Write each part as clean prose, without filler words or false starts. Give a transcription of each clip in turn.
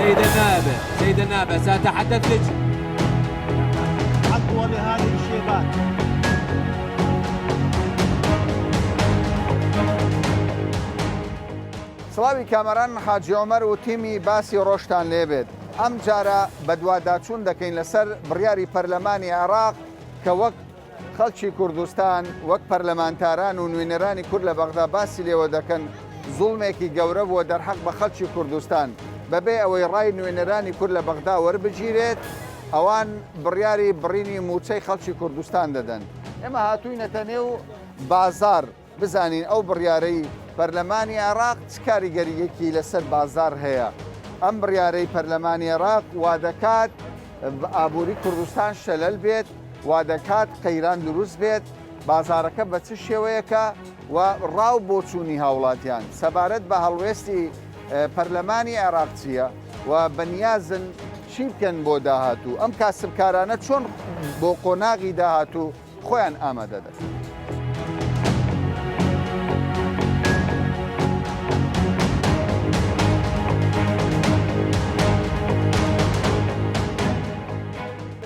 سيدة النائبة، سيدة النائبة سأتحدث لك. حقوة لهذه الشيبات. سڵاوی کامەران حاجی عومەر و تیمی باسی ڕۆژتان لێبێت. ئەم جارە بەدواداچوون دەکەین لەسەر بڕیاری پەرلەمانی عێراق کە وەک خەڵکی کوردستان وەک پەرلەمانتاران و نوێنەرانی کورد لە بەغدا باسی لێوە دەکەن زوڵمێکی گەورە بووە دەرحەق بە خەڵکی کوردستان بەبێ ئەوەی ڕای نوێنەرانی کورد لە بەغدا وەربگیرێت ئەوان بڕیاری بڕینی مووچەی خەڵکی کوردستان دەدەن. ئێمە هاتووینەتە نێو بازاڕ بزانین ئەو بڕیارەی پەرلەمانی عێراق چ کاریگەرییەکی لەسەر بازاڕ هەیە؟ ئەم بڕیارەی پەرلەمانی عێراق وادەکات ئابووری کوردستان شەلەل بێت، وادەکات قەیران دروست بێت، بازاڕەکە بە چ شێوەیەکە و ڕا و بۆچوونی هاوڵاتیان سەبارەت بە هەڵوێستی پەرلەمانی عێراق چییە و بەنیازن چی بکەن بۆ داهاتوو؟ ئەم کاسبکارانە چۆن بۆ قۆناغی داهاتوو خۆیان ئامادە دەکەن.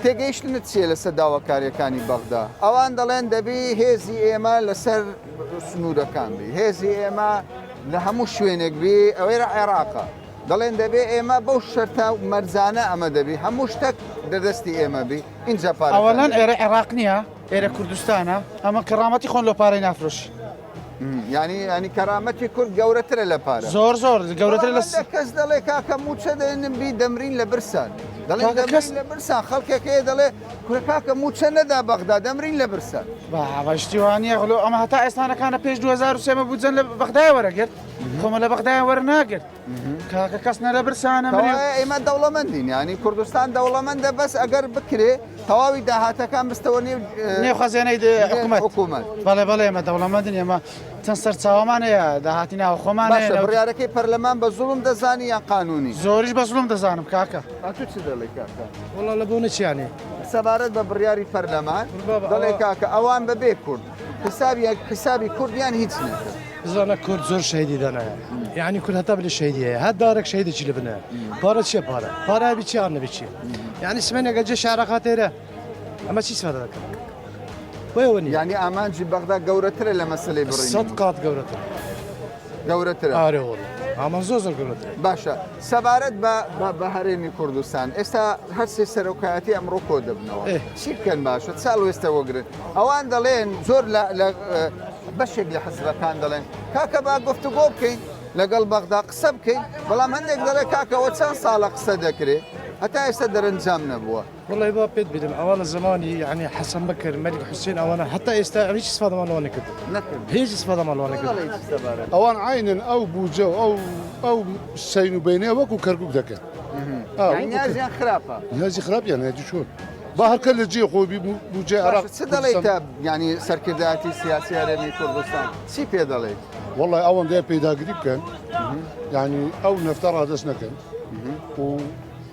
تێگەیشتنت چییە لەسەر داواکارییەکانی بەغدا؟ ئەوان دەڵێن دەبی هێزی ئێمە لەسەر سنوورەکان بی، هێزی ئێمە لە هەموو شوێنێک بی، ئەوێرە عێراقە. دەڵێن دەبێ ئێمە بەو شەرتە و مەرجانە ئەمە دەبی هەموو شتەک دە دەستی ئێمە بی ئینجا پارەتان ئەوەلەن دەبی. ئێرە عێراق نییە ئێرە کوردستانە ئەمە کەڕامەتی خۆن لۆ پارەی نافرۆشی. یانی یانی کەرامەتی کورد گەورەترە لە پارە. زۆر زۆر گەورەترە بەڵام لە هەندێک کەس دەڵێ کاکە مووچە دەێنن بی دەمرین لە برسان. دەڵێن کاکە کەس دەمرین لە برسان خەڵکێک هەیە دەڵێ کورە کاکە مووچە نەدا بەغدا دەمرین لە برسان. بابە شتی وا نییە غلۆ ئەمە هەتا ئێستانەکانە پێش 2003 مە بودجەن لە بەغدای وەرەگرت خۆمە لە بەغدای وەرناگرت. کاکە کەس نە لە برسانە مرێ. کەوایە ئێمە دەوڵەمەندین یانی کوردستان دەوڵەمەندە بەس ئەگەر بکرێ تەواوی داهاتەکان بستەوە نێو نێو خەزێنەی حکومەت حکومەت. بەڵێ بەڵێ ئێمە دەوڵەمەندین ئێمە چەند سەرچاوەمان هەیە داهاتی ناوخۆمان هەیە باشە بڕیارەکەی پەرلەمان بە زوڵم دەزانی یان قانونی؟ زۆریش بە زوڵم دەزانم کاکە. ئەتوو چ دەڵێی کاکە؟ وەڵا لە بۆنە چیانێ؟ سەبارەت بە بڕیاری پەرلەمان دەڵێ کاکە ئەوان بەبێ کورد حسابی حسابی کوردیان هیچ نەکرد. بزانە کورد زۆر شەهیدی دانایە یعنی کورد هەتا بلێ شەهیدی هەیە هەر دارێک شەهیدێکی لە بنە پارە چیە پارە پارە هەبی چی ئان نەبی چیە یعنی سمێنێکە جێ شارەقا تێرە ئەمە چی سفادە دەکەن بۆیەوە نیە یعنی ئامانجی بەغدا گەورەترە لە مەسەلەی بڕینی سەد قات گەورەترە گەورەترە ئارێ وەڵا ئامان زۆر زۆر گەورەترە باشە سەبارەت بە بە بە هەرێمی کوردستان ئێستا هەرسێ سەرۆکایەتی ئەمڕۆ کۆ دەبنەوە چی بکەن باشە چ هەڵوێستە وەگرن ئەوان دەڵێن زۆر لە لە بەشێک لە حزبەکان دەڵێن کاکە با گفتوگۆ بکەین لەگەڵ بەغدا قسە بکەین بەڵام هەندێک دەڵێ کاکەوە چەند ساڵە قسە دەکرێ هەتا ئێستا دەرەنجام نەبووە. وەڵی با پێت بدەم ئەوانە زمانی یعنی حەسەن بەکر مەلیک حوسێن ئەوانە هەتا ئێستا هیچ استفادەمان لەوە نەکرد نەکرد هیچ استفادەمان لەوە نەکرد ئەوان عینن ئەو بودجە و ئەو ئەو سین و بینێ وەکو کەرکک دەکەن نیازیان خراپە نیازی خراپیان هەیە چۆن با هەرکە لە جێ خۆی بی بودجەی عێراق چ دەڵێیتە یانی سەرکردایەتی سیاسی هەرێمی کوردستان چی پێ دەڵێیت؟ وەڵی ئەوەندەیە پێداگری بکەن یعنی ئەو نەفتە ڕادەست نەکەن و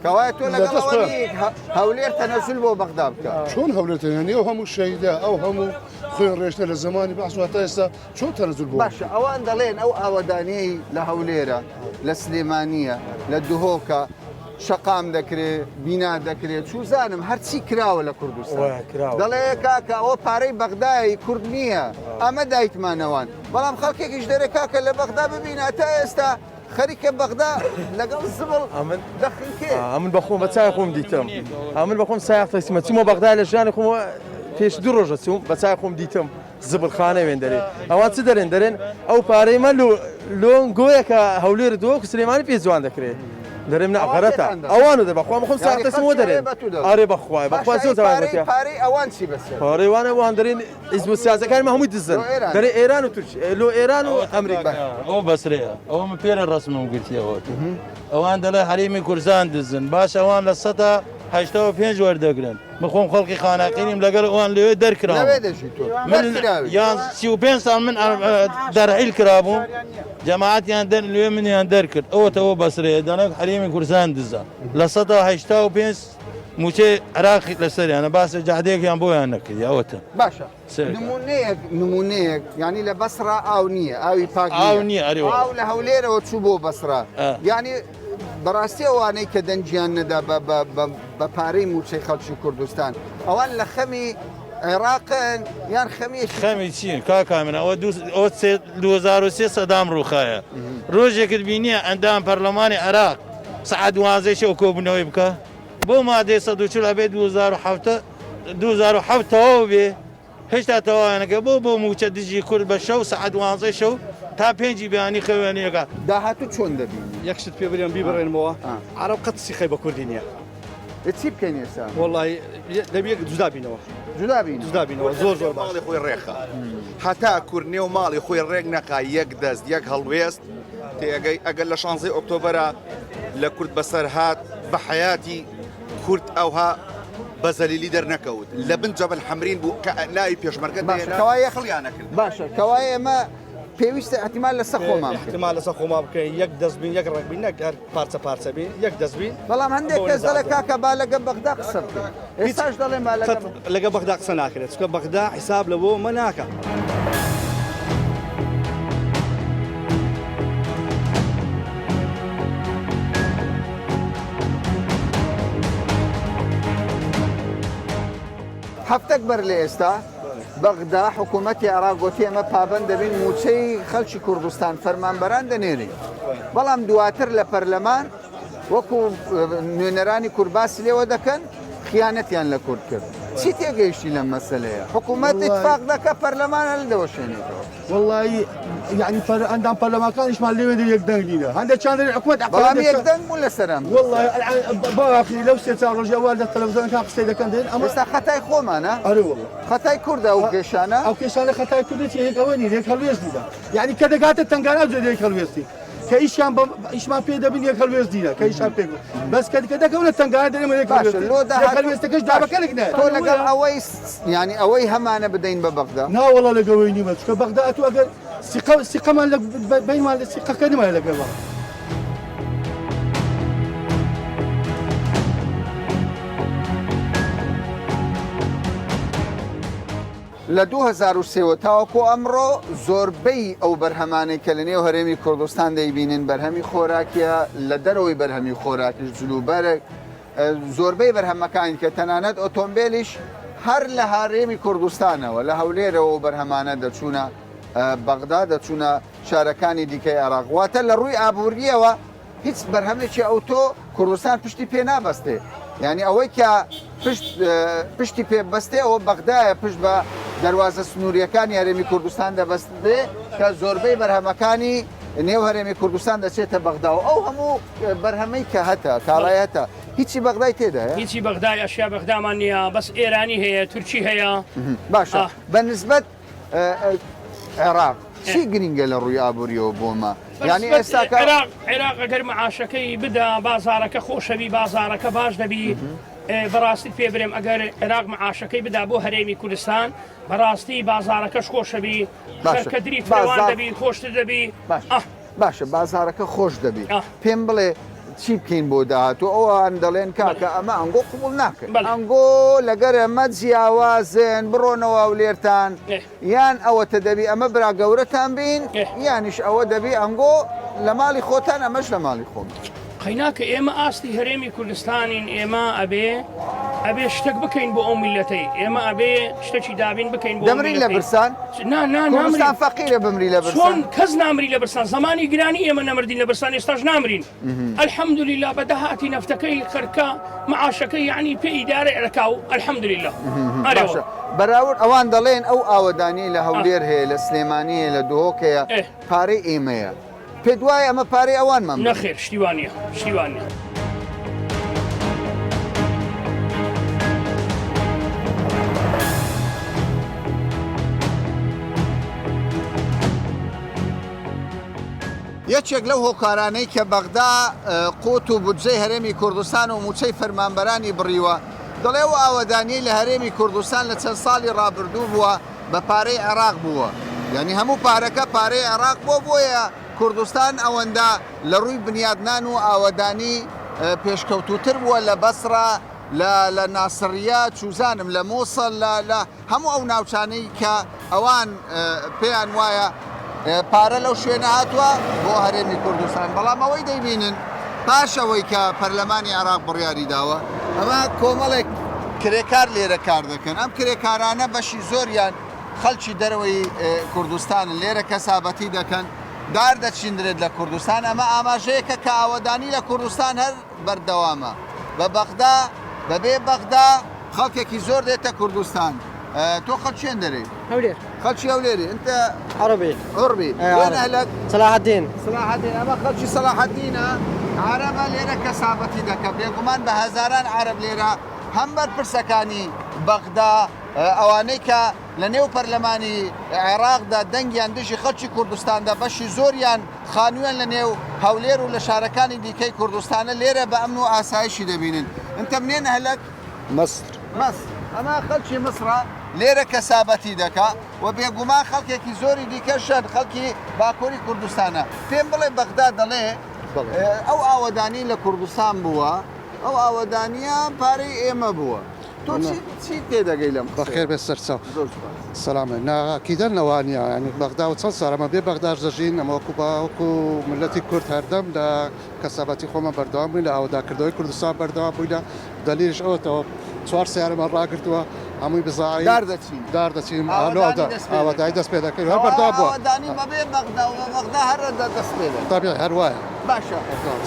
کەوایە تۆ لەگەڵ ئەوە نیت هەولێر تەنەزول بۆ بەغدا بکە چۆن هەولێر تەنەنی ئەو هەموو شەهیدە ئەو هەموو خوێن ڕێژنە لە زمانی بەعس و هەتا ئێستا چۆن تەنەزول بۆ باشە ئەوان دەڵێن ئەو ئاوەدانیەی لە هەولێرە لە سلێمانیە لە دهۆکە شەقام دەکرێ بینا دەکرێ چوزانم هەرچی کراوە لە کوردستان دەڵێ کاکە ئەوە پارەی بەغدای کورد نییە ئەمە دایتمانەوان بەڵام خەڵکێکیش دەرێ کاکە لە بەغدا ببینە تا ئێستا خەریکە بەغدا لەگەڵ زبڵ دەخنکێ. ئەمن بەخۆم بە چای خۆم دیتم ئەمن بەخۆم سایەق تەکسیمە چوومە بەغدا لە ژیانی خۆم پێش دوو ڕۆژە چووم بە چای خۆم دیتم زبڵخانە وێن دەرێ ئەوان چ دەرێن دەرێن ئەو پارەی مە لۆ لۆن گۆیەکە هەولێر دۆک سلێمانی پێ جوان دەکرێت دەرێم نا غەرەتە ئەوان دە بەخوا خۆم سایەق تەکسیم دەرێن ئارێ بەخوای بەخوا زۆر جوان پارەی ئەوان چی بەسەر پارەی وانە وان دەرێن حیزب و سیاسەکانی مە هەمووی دزن دەرێ ئێران و تورکی لۆ ئێران و ئەمریکا ئەوە بەسرەیە ئەوە من پێرە ڕەسمم گرتیەوە ئەوان دەڵێ هەرێمی کوردستان دزن باش ئەوان لە سەدا 85 وەردەگرن من خۆم خەڵکی خانەقینیم لەگەڵ ئەوان لەوێ دەرکراوم لەوێ دەژی تۆ من یان 35 ساڵ من دەرحیل کرابووم جەماعەتیان دەر لێ منیان دەرکرد ئەوەتەوە بەسرەیە دەڵێن هەرێمی کوردستان دزە لە سەدا 85 موچەی عراقی لەسەریانە باسە جادەیەکیان بۆیان نەکردی ئەوەتە باشە نمونەیەک نمونەیەک یعنی لە بەسڕا ئاو نییە ئاوی پاک ئاو نییە ئەرێ ئاو لە هەولێرەوە چوو بۆ بەسڕا یعنی. بەڕاستی ئەوانەی کە دەنگیان نەدا بە پارەی مووچەی خەڵکی کوردستان ئەوان لە خەمی عێراقن یان خەمی خەمی چین کاکا من ئەوە ئەوە 2003 سەدام ڕووخایە ڕۆژێکت بینیە ئەندام پەرلەمانی عێراق سەعات دوانزەی شەو کۆبوونەوەی بکە بۆ مادەی 140 ئەبێ 2007 2007 تەواو بێ هێشتا تەواویانەکە بۆ بۆ مووچە دژی کورد بە شەو سەعات دوانزەی شەو تا پێنجی بەیانی خەوێنیەکە. داهاتوو چۆن دەبینی؟ یەک شت پێ بلێم بیبڕێنمەوە عەرەب قەت سیقەی بە کوردی نییە. ئێ چی بکەین ئێستا؟ وەڵی دەبێ جودا بینەوە. جودا بینەوە. جودا بینەوە زۆر زۆر باش. ماڵی خۆی ڕێکخا هەتا کورد نێو ماڵی خۆی ڕێک نەخا یەک دەست یەک هەڵوێست تێگەی ئەگەر لە شانزەی ئۆکتۆبەرا لە کورد بەسەر هات بە حەیاتی کورد ئەوها بە زەلیلی دەرنەکەوت لە بن جەبل حەمرین بوو کە ناوی پێشمەرگە باشە دەهێنا کەوایە خڵیان نەکرد. باشە کەوایە ئێمە پێویستە احتیمال لەسەر خۆمان بکەین. احتیمال لەسەر خۆمان بکەین یەک دەست بین یەک ڕەنگ بین نەک هەر پارچە پارچە بین یەک دەست بین. بەڵام هەندێک بۆ کەس دەڵێ نەزاڵ. کاکە با لەگە بەغدا قسە بکەین ئێستاش دەڵێن با لەگە قەت لەگە بەغدا قسە ناکرێت چونکە بەغدا حیساب لە بۆ مە ناکا. هەفتەک بەر لە ئێستا بەغدا حکوومەتی عێراق گوتی ئێمە پابەند دەبین مووچەی خەڵکی کوردستان فەرمانبەران دەنێرین بەڵام دواتر لە پەرلەمان وەکو نوێنەرانی کورد باسی لێوە دەکەن خیانەتیان لە کورد کرد چی تێگەیشتی لەم مەسەلەیە حکوومەت اتفاق دەکە پەرلەمان هەلدەوەشێنێتەوە وەڵایی یعنی پەر ئەندام پەرلەمانەکانیشمان لێوێ دەر یەک دەنگ نینە هەندێکیان دەرێن حکومەت بەڵام یەک دەنگ بوون لەسەر ئەم وەڵڵاهی ئەلعان باخی لەو سێ چوار ڕۆژی ئەوە لە تەلەڤزیۆنەکان قسەی دەکەن دێن ئەمە ئێستا خەتای خۆمانە ئەرێ وەڵڵا خەتای کوردە ئەو کێشانە ئەو کێشانە خەتای کوردە چیە یەک ئەوە نین یەک هەڵوێست نینە یعنی کە دەگاتە تەنگانە ئەو جێ یەک هەڵوێستی کە ئیشیان بە ئیشمان پێ دەبین یەک هەڵوێست نینە کە ئیشان پێ بەس کە کە دەکەونە تەنگانە دەرێن یەک باشە هەڵوێستی لۆ یەک داهاتوو هەڵوێستەکەش دابەکەلک نایە تۆ لەگەڵ ئەوەی یانی ئەوەی هەمانە بدەین بە بەغدا؟ نا وەڵا لەگەڵ وەی نیمە چونکە بەغدا ئەتوو ئەگەر سیقە سیقەمان لە بەینمان لە سیقەکە نمایە لەگەڵ بەغدا. لە 2003 وە تاوەکو ئەمڕۆ زۆربەی ئەو بەرهەمانەی کە لە نێو هەرێمی کوردستان دەیبینن بەرهەمی خۆراکیە لە دەرەوەی بەرهەمی خۆراکیش جلوبەرگ زۆربەی بەرهەمەکانی کە تەنانەت ئۆتۆمبێلیش هەر لە هەرێمی کوردستانەوە لە هەولێرەوە و بەرهەمانە دەچوونە بەغدا دەچوونە شارەکانی دیکەی عێراق واتە لە ڕووی ئابووریەوە هیچ بەرهەمێکی ئەوتۆ کوردستان پشتی پێ نابەستێ یعنی ئەوەی کە پشت پشتی پێ بەستێ ئەوە بەغدایە پشت بە دەواازە سنووریەکانی هەرێمی کوردستان دەبەستێ کە زۆربەی بەرهەمەکانی نێو هەرێمی کوردستان دەچێتە بەغدا و ئەو هەموو بەرهەمەی کە هەتە کاڵای هەتە هیچی بەغدای تێدایە؟ هیچی بەغدای ئەشیا بەغدامان نییە بەس ئێرانی هەیە تورکی هەیە. باشە بە نسبەت عێراق چی گرینگە لە ڕووی ئابووریەوە بۆمە یانی ئێستا کە عێراق عێراق ئەگەر معاشەکەی بدا بازارەکە خۆشەبی بازارەکە باش دەبی بەڕاستیت پێ برێم ئەگەر عێراق معاشەکەی بدا بۆ هەرێمی کوردستان بەڕاستی بازارەکەش خۆشەبی باشە کەدری فراوان دەبی خۆشتر دەبی باشە باشە بازارەکە خۆش دەبی پێم بڵێ چی بکەین بۆ داهاتوو ئەوان دەڵێن کاکە ئەمە ئەنگۆ قبول ناکەن ئەنگۆ لەگەر ئەمە جیاوازن بڕۆنەوە هەولێرتان یان ئەوەتە دەبی ئەمە برا گەورەتان بین یانیش ئەوە دەبی ئەنگۆ لە ماڵی خۆتان ئەمەش لە ماڵی خۆم. قەیناکە ئێمە ئاستی هەرێمی کوردستانین ئێمە ئەبێ ئەبێ شتێک بکەین بۆ ئەو میلەتەی ئێمە ئەبێ شتێکی دابین بکەین بۆ دەمرین لە برسان نا نا کوردستان فەقیرە بمری لە برسان چۆن کەس نامری لە برسان زمانی گرانی ئێمە نەمردین لە برسان ئێستاش نامرین الحمدلله بە داهاتی نەفتەکەی خەرکە معاشەکەی یعنی پێ ئیدارە ئەکا و الحمدلله باشە بەراورد ئەوان دەڵێن ئەو ئاوەدانی لە هەولێر هەیە لە سلێمانی هەیە لە دهۆک هەیە پارەی ئێمەیە پێت وایە ئەمە پارەی ئەوانمان بوو؟ نەخێر شتی وا نییە شتی وا نییە. یەکێک لەو هۆکارانەی کە بەغدا قوت و بودجەی هەرێمی کوردستان و مووچەی فەرمانبەرانی بڕیوە، دەڵێ ئەو ئاوەدانیەی لە هەرێمی کوردستان لە چەند ساڵی ڕابردوو بووە بە پارەی عێراق بووە یانی هەموو پارەکە پارەی عێراق بووە بۆیە کوردستان ئەوەندە لە ڕووی بنیادنان و ئاوەدانی پێشکەوتووتر بووە لە بەسڕە لە لە ناسڕیە چوزانم لە موسڵ لە لە هەموو ئەو ناوچانەی کە ئەوان پێیان وایە پارە لەو شوێنە هاتووە بۆ هەرێمی کوردستان بەڵام ئەوەی دەیبینن پاش ئەوەی کە پەرلەمانی عێراق بڕیاری داوە، ئەمە کۆمەڵێک کرێکار لێرە کار دەکەن، ئەم کرێکارانە بەشی زۆریان خەڵکی دەرەوەی کوردستانن، لێرە کەسابەتی دەکەن، دار دەچیندرێت لە کوردستان، ئەمە ئاماژەیەکە کە ئاوەدانی لە کوردستان هەر بەردەوامە. بە بەغدا، بەبێ بەغدا خەڵکێکی زۆر دێتە کوردستان. تۆ خەڵکی چێن دەرێی؟ هەولێر. خەڵکی هەولێری انت عربي عربي وين اهلك؟ صلاح الدين صلاح الدين ئەمە خەڵکی سەلاحەدینە عەرەبە لێرە کەسابەتی دەکە بێگومان بە هەزاران عەرەب لێرە هەم بەرپرسەکانی بەغدا ئەوانەی کە لە نێو پەرلەمانی عێراقدا دەنگیان دژی خەڵکی کوردستاندا بەشی زۆریان خانوویان لە نێو هەولێر و لە شارەکانی دیکەی کوردستانە لێرە بە ئەمن و ئاسایشی دەبینن انت منين اهلك؟ مصر مصر ئەمە خەڵکی میسرە لێرە کەسابەتی دەکا و بێگومان خەڵکێکی زۆری دیکەشن خەڵکی باکووری کوردستانە پێم بڵێ بەغدا دەڵێ ئەو ئاوەدانی لە کوردستان بووە ئەو ئاوەدانیە پارەی ئێمە بووە تۆ چی تێدەگەی لەم بەخێر بێ سەرچاو سەلام نا ئەکیدەن لەوە نیە یانی بەغدا و چەند ساڵە ئەمە بێ بەغداش دەژین ئەمە وەکو باوک و ملەتی کورد هەردەم لە کەسابەتی خۆمان بەردەوام بووین لە ئاوەداکردنەوەی کوردستان بەردەوام بووینە دەلیلیش ئەوەتەوە چوار سیارەمان ڕاگرتووە هەمووی بزاعی دار دەچین دار دەچین ئاوەدانی دەست پێ دەکەین هەر بەردەوام بووە ئاوەدانی بەبێ بەغدا و بە بەغدا هەر دەست پێ دەکەین تەبیعی هەر وایە باشە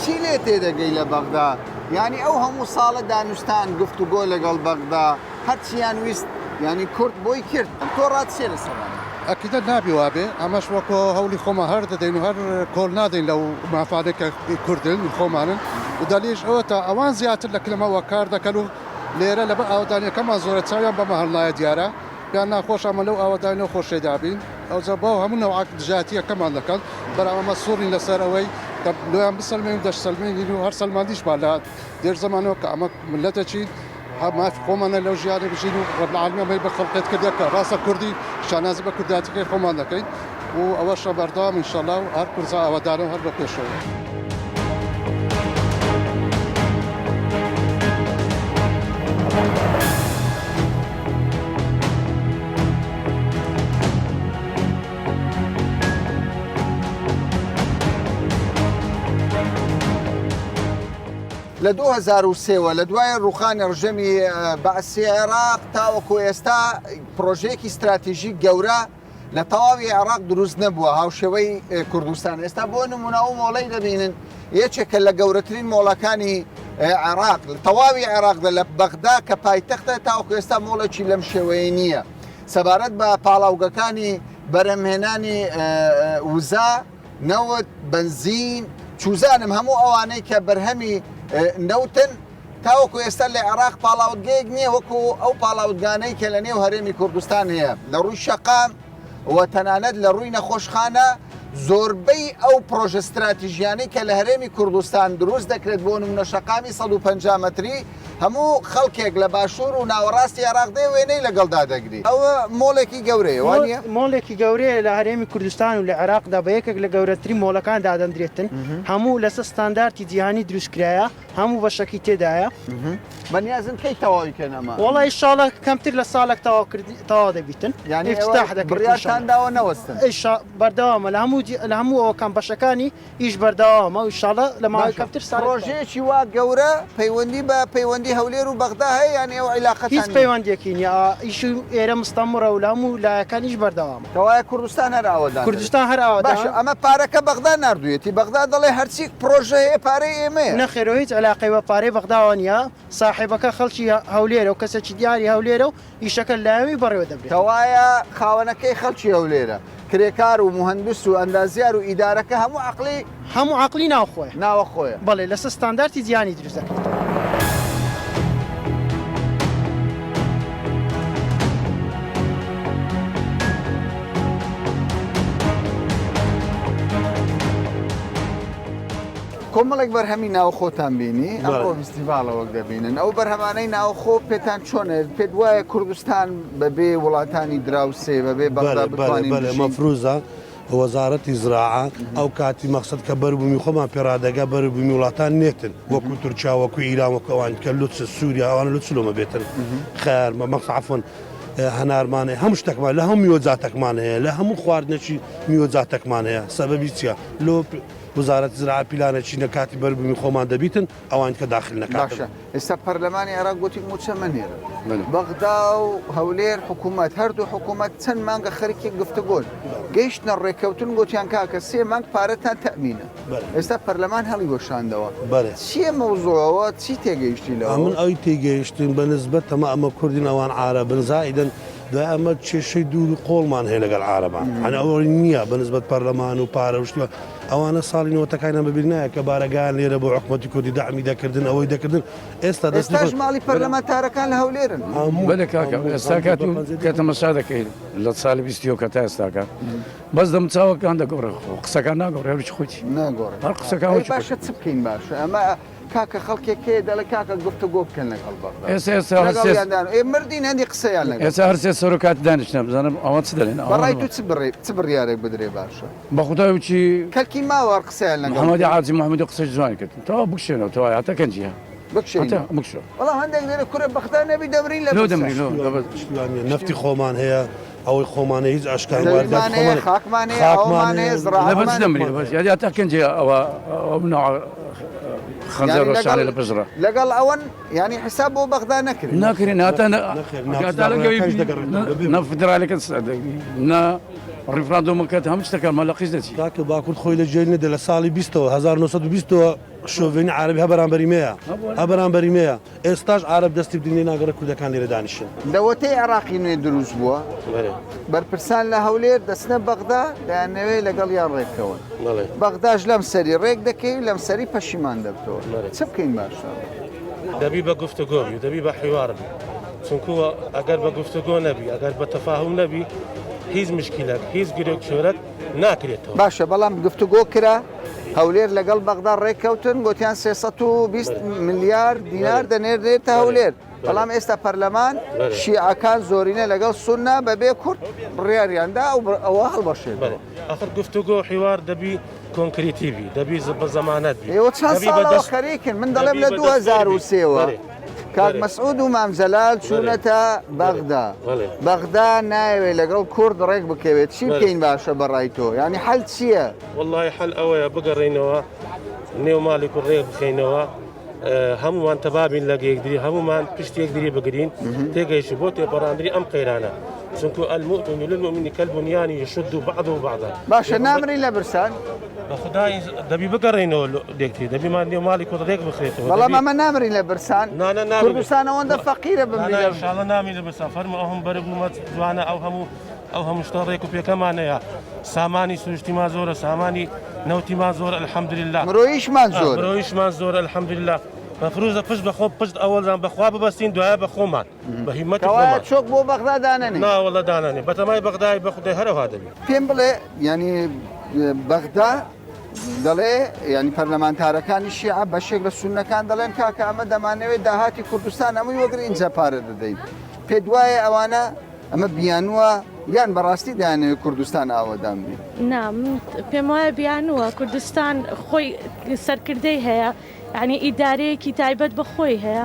چی لێ تێدەگەی لە بەغدا یانی ئەو هەموو ساڵە دانوستان گفتوگۆ لەگەڵ بەغدا هەرچیان ویست یانی کورد بۆی کرد تۆ ڕات چیە لەسەر ئەمە؟ ئەکیدە نابی وابێ ئەمەش وەکۆ هەوڵی خۆمان هەر دەدەین و هەر کۆڵ نادەین لەو مافانەی کە کوردن خۆمانن و دەلیلیش ئەوەتا ئەوان زیاتر لە کلمەوە کار دەکەن و لێرە لەبەر ئاوەدانیەکەمان زۆرە چاویان بەمە هەڵنایە دیارە پێیان ناخۆشە ئەمە لەو ئاوەدانیەو خۆشیدا بین ئەوجا بەو هەموو نەوعە دژایەتیەکەمان دەکەن بەرام ئەمە سوڕین لەسەر ئەوەی کە لۆیان بسەلمێنین و دەشسەلمێنین و هەر سەلماندیشمان لە دێر زەمانەوە کە ئەمە مللەتەکی هەر مافی خۆمانە لەو ژیانە بژین و رب العالمین ئەمەی بە خەڵقێت کردە کە ڕاستە کوردی شانازی بە کوردایەتیەکەی خۆمان دەکەین و ئەوەشە بەردەوام ان شاءاللە و هەر کوردستان ئاوەدانە و هەر بە پێشەوە. لە 2003 وە لە دوای ڕوخانی ڕژێمی بەعسی عێراق تاوەکو ئێستا پرۆژەیەکی ستراتیژی گەورە لە تەواوی عێراق دروست نەبووە هاوشێوەی کوردستان ئێستا بۆ نمونە ئەو مۆڵەی دەبینن یەکێکە لە گەورەترین مۆڵەکانی عێراق لە تەواوی عێراقدا لە بەغدا کە پایتەختە تاوەکو ئێستا مۆڵێکی لەم شێوەیە نییە سەبارەت بە پاڵاوگەکانی بەرهەمهێنانی وزە نەوت، بەنزین، چوزانم هەموو ئەوانەی کە بەرهەمی نەوتن، تاوەکو ئێستا لە عێراق پاڵاوتگەیەک نییە وەکو ئەو پاڵاوتگانەی کە لە نێو هەرێمی کوردستان هەیە لە ڕووی شەقام و تەنانەت لە ڕووی نەخۆشخانە زۆربەی ئەو پرۆژە ستراتیژیانەی کە لە هەرێمی کوردستان دروست دەکرێت بۆ نمونە شەقامی 150 مەتری هەموو خەڵکێک لە باشوور و ناوەڕاستی عێراق دێ وێنەی لەگەڵدا دەگری. ئەوە مۆڵێکی گەورەیە، وا نییە؟ مۆڵێکی گەورەیە لە هەرێمی کوردستان و لە عێراقدا بە یەکێک لە گەورەترین مۆڵەکان دادەندرێتن. هەموو لەسەر ستاندارتی جیهانی دروست کرایە، هەموو بەشەکی تێدایە. بەنیازن کەی تەواوی کەن ئەمە؟ وەڵا ئیشاڵا کەمتر لە ساڵێک تەواو کردی تەواو دەبیتن. یانی ئێوە ئیفتتاح دەکرێت بڕیارتان ئینشاڵا. داوە نەوەستن؟ ئیشا بەردەوامە لە هەموو جی لە هەموو ئەوەکان بەشەکانی ئیش بەردەوامە و ئیشاڵا لە ماوەی باشە کەمتر ساڵێک تەواو. پڕۆژەیەکی وا گەورە پەیوەندی بە پەیوەندی هەولێر و بەغدا هەیە یان ئێوە عیلاقەتان هیچ نییە؟ پەیوەندیەکی نییە ئیش و ئێرە مستەمڕە و لە هەموو لایەکان ئیش بەردەوامە. کەوایە کوردستان هەر ئاوەدان دەبێت. کوردستان هەر ئاوەدان. باشە ئەمە پارەکە بەغدا ناردوویەتی بەغدا دەڵێ هەرچی پڕۆژە هەیە پارەی ئێمەیە. نەخێر و هیچ عیلاقەی بە پارەی بەغداوە نییە ساحێبەکە خەڵکی هەولێرە و کەسێکی دیاری هەولێرە و ئیشەکە لایەوی بەڕێوە دەبرێت. کەوایە خاوەنەکەی خەڵکی هەولێرە. کرێکار و موهەندس و ئەندازیار و ئیدارەکە هەموو عەقڵی. هەموو عەقڵی ناوخۆیە. ناوەخۆیە. بەڵێ لەسەر ستاندارتی جیهانی دروست دەکرێت. کۆمەڵێک بەرهەمی ناوخۆتان بینی ئەمڕۆ فیستیڤاڵە وەک دەبینن ئەو بەرهەمانەی ناوخۆ پێتان چۆنە پێت وایە کوردستان بەبێ وڵاتانی دراوسێ بەبێ بەغدا بتوانین بژین؟ مەفروزە وەزارەتی زراعە ئەو کاتی مەقسەد کە بەروبوومی خۆمان پێڕادەگا بەروبوومی وڵاتان نێتن وەکو تورکیا وەکو ئیران وەکو ئەوان کە لوتس سووریا ئەوان لوتس لۆمە بێتن خەیار مەقسە عەفوەن هەنارمان هەیە هەموو شتێکمان لە هەموو میوەجاتەکمان هەیە لە هەموو خواردنێکی میوەجاتەکمان هەیە سەبەبی چییە لۆ. وزارەتی زراعە پیلانە چینە کاتی بەربوومی خۆمان دەبیتن ئەوان کە داخل نەکاتن. باشە ئێستا پەرلەمانی عێراق گوتی مووچە مەنێرن. بەغدا و هەولێر حکوومەت هەردوو حکوومەت چەند مانگە خەریکی گفتوگۆن گەیشتنە ڕێککەوتن گوتیان کاکە سێ مانگ پارەتان تەئمینە ئێستا پەرلەمان هەڵیوەشاندەوە چییە مەوزوعەوە چی تێگەیشتی لەوە؟ ئەمن ئەوی تێگەیشتین بە نسبەت تەما ئەمە کوردین ئەوان عارەبن زائیدەن دوای ئەمە کێشەی دوور و قۆڵمان هەیە لەگەڵ عارەبان هەن ئەوە نییە بە نسبەت پەرلەمان و پارە و شتوە ئەوانە ساڵی نەوەتەکانیان بەبیر نایە کە بارەگایان لێرە بۆ حکومەتی کوردی دەعمی دەکردن ئەوەی دەکردن ئێستا دەستی ئێستاش ماڵی پەرلەمانتارەکان لە هەولێرن. بەلێ کاکە ئێستا کات و کە تەمەشا دەکەین لە ساڵی 20 کە تا ئێستاکە بەس دەمچاوەکان دەگۆڕێ خۆ قسەکان ناگۆڕێ هەرچی خۆی ناگۆڕێ هەر قسەکان ئەی باشە چ بکەین باشە ئەمە کاکە خەڵکێک هەیە دەڵێ کاکە گفتوگۆ بکەن لەگەڵ بەغدا ئێستا ئێستا هەر سێ لەگەڵیان دان ئێ مردین هەندی قسەیان لەگەڵ ئێستا هەر سێ سەرۆکاتی دانیشتنە بزانم ئەوە چ دەڵێن ئەوە بەڕای تو چ بڕێ چ بڕیارێک بدرێ باشە بە خودای وچی کەلکی ماوە هەر قسەیان لەگەڵ محەممەدی عاجی محەممەدی قسەی جوانی کرد تەواو بکشێنەوە تەواو هەتا کەنجیە بکشێنەوە هەتا بکشەوە وەڵا هەندێک دەرێ کورە بەغدا نەبی دەمرین لە لۆ برسا دەمرین لۆ نەفتی خۆمان هەیە ئەوەی خۆمانە هیچ ئەشکان زەویمان هەیە خاکمان هەیە ئەومان هەیە لەبەر چ زراعەتمان دەمرین بەس یاری هەتا کەنجێ ئەوە ئەو ناوە خەنجەر یانی ڕەشانە لەگەڵ لە پشتڕا لەگەڵ ئەوەن یانی حساب بۆ بەغدا نەکرێ ناکرێن هەتا نەخێر هەتا لەگەوی دەگەڕێتەوە نە فیدراڵەکە نە ڕیفراندۆمەکە هەموو شتەکە مەلە قیز دەچی کاکە باکورد خۆی لە جێل نەدە لە ساڵی 20ەوە 1920ەوە شۆڤێنی عارەبی هە بەرامبەری مەیە هە بەرامبەری مەیە ئێستاش عارەب دەستی بدرێ ناگەڕێ کوردەکان لێرە دانیشن. لەوەتەی عێراقی نوێ دروست بووە، بەرپرسان لە هەولێر دەچنە بەغدا، دەیانەوێت لەگەڵیان ڕێککەون. بەغداش لەم سەری ڕێک دەکەوی، لەم سەری پەشیمان دەبتەوە. چ بکەین باشە؟ دەبی بە گفتوگۆ بی، دەبی بە حیوار بی، چونکووە ئەگەر بە گفتوگۆ نەبی، ئەگەر بە تەفاهوم نەبی، هیچ مشکیلەک، هیچ گرێ و چۆرەک ناکرێتەوە. باشە، بەڵام گفتوگۆ کرا، هەولێر لەگەڵ بەغدا ڕێککەوتن، گوتیان 320 ملیار دینار دەنێردرێتە هەولێر، بەڵام ئێستا پەرلەمان شیعەکان زۆرینە لەگەڵ سوننە بەبێ کورد بڕیاریان دا ئەوە هەڵبەشێنەوە. ئاخر گفتوگۆ و حیوار دەبی کۆنکریتی بی، دەبی بە زەمانەت بی. ئێوە چەند ساڵەوە خەریکن، من دەڵێم لە 2003 وە کاک مەسعود و مام جەلال چوونەتە بەغدا، بەغدا نایەوێت لەگەڵ کورد ڕێک بکەوێت، چی بکەین باشە بەڕای تۆ؟ یانی حەل چییە؟ وەڵڵاهی حەل ئەوەیە بگەڕێینەوە نێو ماڵی کورد ڕێک بخەینەوە هەموومان تەبابین لەگە یەکدری هەموومان پشت یەکدری بگرین تێگەیشت بۆ تێپەڕاندنی ئەم قەیرانە چونکو المؤمن للمؤمن كالبنيان يشد بعضه بعضا باشە نامرین لە برسان بە خدای دەبی بگەڕێینەوە لێکتری دەبیمان نێو ماڵی کورد ڕێک بخرێتەوە بەڵام ئەمە نامرین لە برسان کوردستان ئەوەندە فەقیرە بمرین لە برسان نامرین لە برسان فەرموو ئەو هەم بەربوومە جوانە ئەو هەموو ئەو هەموو شتە ڕێک و پێکەمانەیە سامانی سروشتیمان زۆرە سامانی نەوتیمان زۆر الحمدلله مرۆیشمان زۆر مرۆیشمان زۆر الحمدلله مەفروزە پشت بەخۆ پشت ئەوەڵان بەخوا ببەستین دوایە بە خۆمان بە هیمەتی خۆمان چۆک بۆ بەغدا دانەنێ ناوەڵە دانانێ بەتەمای بەغدای بە خودای هەرەوها دەبی پێم بڵێ ینی بەغدا دەڵێ ینی پەرلەمانتارەکانی شیعە بەشێک لە سونەکان دەڵێن کاکە ئەمە دەمانەوێت داهاتی کوردستان ئەمەی وەگرین ئینجا پارە دەدەین پێ دوایە ئەوانە ئەمە بیانووە یان بەڕاستی دەیانەوێت کوردستان ئاوەدان بێت؟ نا من پێم وایە بیانووە، کوردستان خۆی سەرکردەی هەیە، یانی ئیدارەیەکی تایبەت بە خۆی هەیە،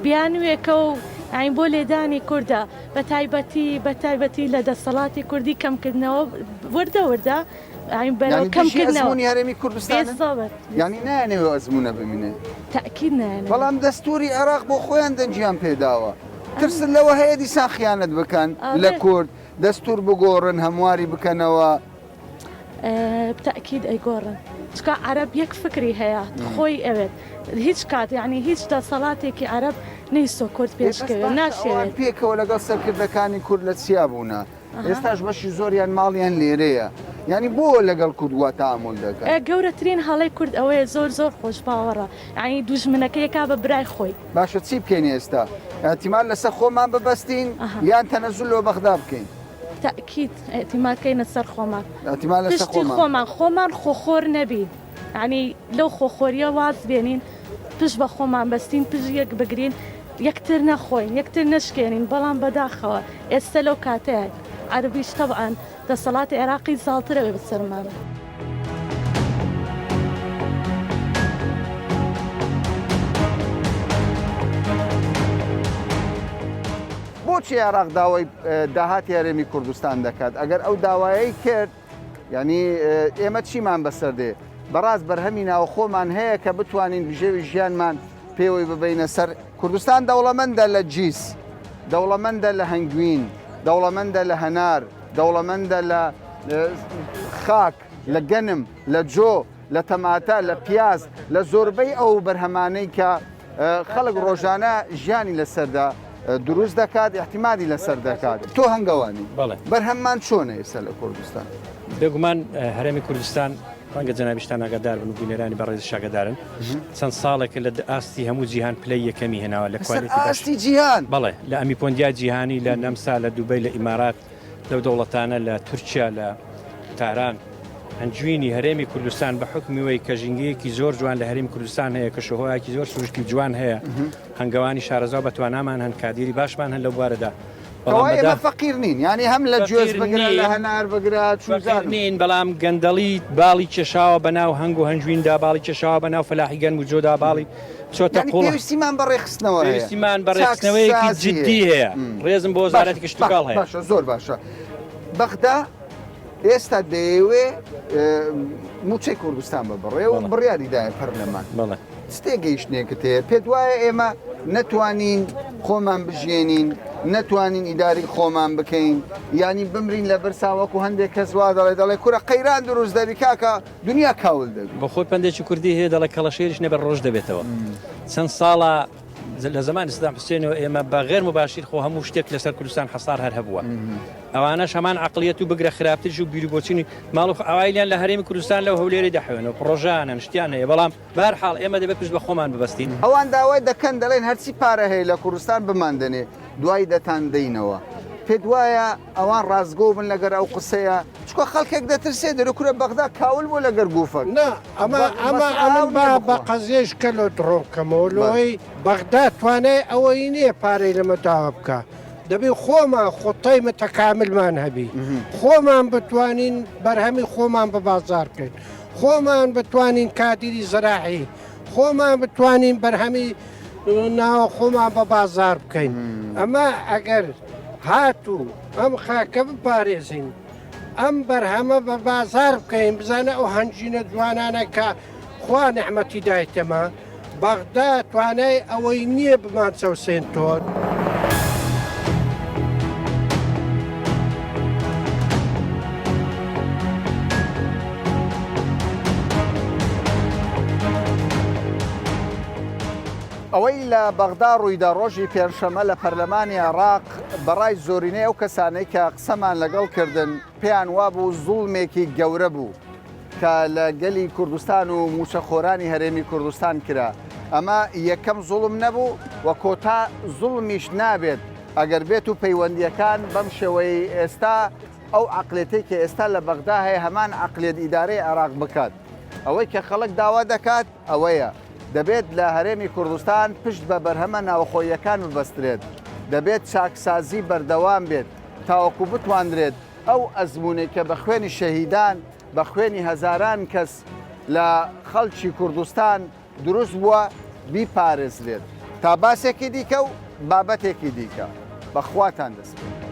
بیانووێکە و یانی بۆ لێدانی کوردە بە تایبەتی بە تایبەتی لە دەسەڵاتی کوردی کەمکردنەوە وردە وردە یانی بەرەو یانی دژی کەمکردنەوە ئەزموونی هەرێمی کوردستانن؟ بالضبط یانی نایانەوێت ئەو ئەزموونە بمینێت؟ تەئکید نایانەوێت. بەڵام دەستووری عێراق بۆ خۆیان دەنگیان پێداوە. ترست لەوە هەیە دیسان خیانەت بکەن لە کورد دەستور بگۆڕن هەمواری بکەنەوە؟ بتەئکید ئەیگۆڕن چونکە عەرەب یەک فکری هەیە خۆی ئەوێت هیچ کات یانی هیچ دەسەڵاتێکی عەرەب نەیستۆ کورد پێشکەوێت ناشێوێت. پێکەوە لەگەڵ سەرکردەکانی کورد لە چیا بوونە ئێستاش بەشی زۆریان ماڵیان لێرەیە یانی بۆ لەگەڵ کورد وا تەعامول دەکەن؟ گەورەترین هەڵەی کورد ئەوەیە زۆر زۆر خۆش باوەڕە یانی دوژمنەکەی ئەکا بە برای خۆی. باشە چی بکەین ئێستا؟ ئیعتیماد لەسەر خۆمان ببەستین یان تەنەزول لۆ بەغدا بکەین؟ تەئکید ئیعتیماد کەینە سەر خۆمان. ئیعتیماد لەسەر پشتی خۆمان. خۆمان خۆمان خۆخۆر نەبین یانی لەو خۆخۆریە واز بێنین پشت بە خۆمان بەستین پشت یەک بگرین یەکتر نەخۆین یەکتر نەشکێنین بەڵام بەداخەوە ئێستە لەو کاتەیە عەرەبیش تەبعەن دەسەڵاتی عێراقی زاڵترە بێ بەسەرمانە. بۆچی عێراق داوای داهاتی هەرێمی کوردستان دەکات؟ ئەگەر ئەو داوایەی کرد یعنی ئێمە چیمان بەسەر دێ؟ بەڕاست بەرهەمی ناوخۆمان هەیە کە بتوانین بژێوی ژیانمان پێوەی ببەینە سەر؟ کوردستان دەوڵەمەندە لە جیس، دەوڵەمەندە لە هەنگوین، دەوڵەمەندە لە هەنار، دەوڵەمەندە لە خاک، لە گەنم، لە جۆ، لە تەماتە، لە پیاز، لە زۆربەی ئەو بەرهەمانەی کە خەڵک ڕۆژانە ژیانی لەسەردا دروست دەکات، ئیعتیمادی لەسەر دەکات. تۆ هەنگەوانی، بەرهەممان چۆنە ئێستا لە کوردستان؟ بێگومان هەرێمی کوردستان ڕەنگە جەنابیشتان ئاگادار بن و بینەرانی بەڕێزیش ئاگادارن چەند ساڵێکە لە ئاستی هەموو جیهان پلەی یەکەمی هێناوە لە کوالێتی ئاستی جیهان بەڵێ لە ئەمیپۆندیا جیهانی لە نەمسا لە دوبەی لە ئیمارات لەو دەوڵەتانە لە تورکیا لە تاران هەنجوینی هەرێمی کوردستان بە حکمی وەی کە ژینگەیەکی زۆر جوان لە هەرێمی کوردستان هەیە کەشوهەوایەکی زۆر سروشتی جوان هەیە هەنگەوانی شارەزا و بەتوانامان هەن کادیری باشمان هەن لەو بوارەدا بەڵام ئێمە فەقیر نین یانی هەم لە گوێز بگرە لە هەنار بگرە چوزان نین بەڵام گەندەڵی باڵی کێشاوە بە ناو هەنگ و هەنجویندا باڵی کێشاوە بە ناو فەلاحی گەنم و جۆدا باڵی چۆتە قوڵ پێویستیمان بە ڕێکخستنەوە هەیە پێویستیمان بە ڕێکخستنەوەیەکی جدی هەیە ڕێزم بۆ وەزارەتی کشتوکاڵ هەیە باشە زۆر باشە بەغدا ئێستا دەیەوێ موچەی کوردستان ببڕێ و بڕیاری دایە پەرلەمان چ تێگەیشتنێکت هەیە؟ پێت وایە ئێمە نەتوانین خۆمان بژیێنین، نەتوانین ئیداری خۆمان بکەین، یانی بمرین لە برسا وەکو هەندێک کەس وا دەڵێ، دەڵێ کورە قەیران دروست دەبی کاکە دنیا کاول دەبی. بۆ خۆی پەندێکی کوردی هەیە دەڵێ کەڵەشێریش نەبێ ڕۆژ دەبێتەوە. چەند ساڵە لە زەمانی سەدام حوسێنەوە ئێمە بە غێر موباشیر خۆ هەموو شتێک لەسەر کوردستان حەسار هەر هەبووە. ئەوانەش هەمان عەقڵیەت و بگرە خراپتریش و بیروبۆچونی ماڵ و عەوایلیان لە هەرێمی کوردستان لەو هەولێرەی دەحەوێنەوە پڕۆژەیانن شتیان هەیە بەڵام بەهەر حاڵ ئێمە دەبێت پشت بە خۆمان ببەستین. ئەوان داوای دەکەن دەڵێن هەرچی پارە هەیە لە کوردستان بماندەنێ دوای دەتان دەینەوە. پێت وایە ئەوان ڕاستگۆ بن لەگەر ئەو قسەیە؟ چونکە خەڵکێک دەترسێ دەرێ کورە بەغدا کاول بووە لەگەر گوفەک. نا ئەمە ئەمە ئەمن با بە قەزیەیش کەلۆت ڕۆ بکەمەوە لۆی بەغدا توانای ئەوەی نییە پارەی لەمە داوا بکا. دەبێ خۆمان خوتەی متەکاملمان هەبی، خۆمان بتوانین بەرهەمی خۆمان بە بازار بکەین، خۆمان بتوانین کادیری زەراعی، خۆمان بتوانین بەرهەمی ناوە خۆمان بە بازار بکەین. ئەمە ئەگەر هاتوو ئەم خاکە بپارێزین، ئەم بەرهەمە بە بازار بکەین، بزانە ئەو هەنجینە جوانانە کە خوا نعمەتی دایتەمە، بەغدا توانای ئەوەی نییە بمانچەوسێنتۆ. ئەوەی لە بەغدا ڕوویدا ڕۆژی پێنجشەممە لە پەرلەمانی عێراق، بەڕای زۆرینەی ئەو کەسانەی کە قسەمان لەگەڵ کردن پێیان وابوو زوڵمێکی گەورە بوو. کە لە گەلی کوردستان و مووچەخۆرانی هەرێمی کوردستان کرا، ئەمە یەکەم زوڵم نەبوو و کۆتا زوڵمیش نابێت ئەگەر بێت و پەیوەندییەکان بەم شێوەیەی ئێستا ئەو عەقلێتەی کە ئێستا لە بەغدا هەیە هەمان عەقلێت ئیدارەی عێراق بکات. ئەوەی کە خەڵک داوا دەکات ئەوەیە دەبێت لە هەرێمی کوردستان پشت بە بەرهەمە ناوخۆییەکان ببەسترێت، دەبێت چاکسازی بەردەوام بێت تاوەکو بتوانرێت ئەو ئەزموونەی کە بە خوێنی شەهیدان، بە خوێنی هەزاران کەس لە خەڵکی کوردستان دروست بووە، بیپارێزرێت. تا باسێکی دیکە و بابەتێکی دیکە. بە خواتان دەسپێرم.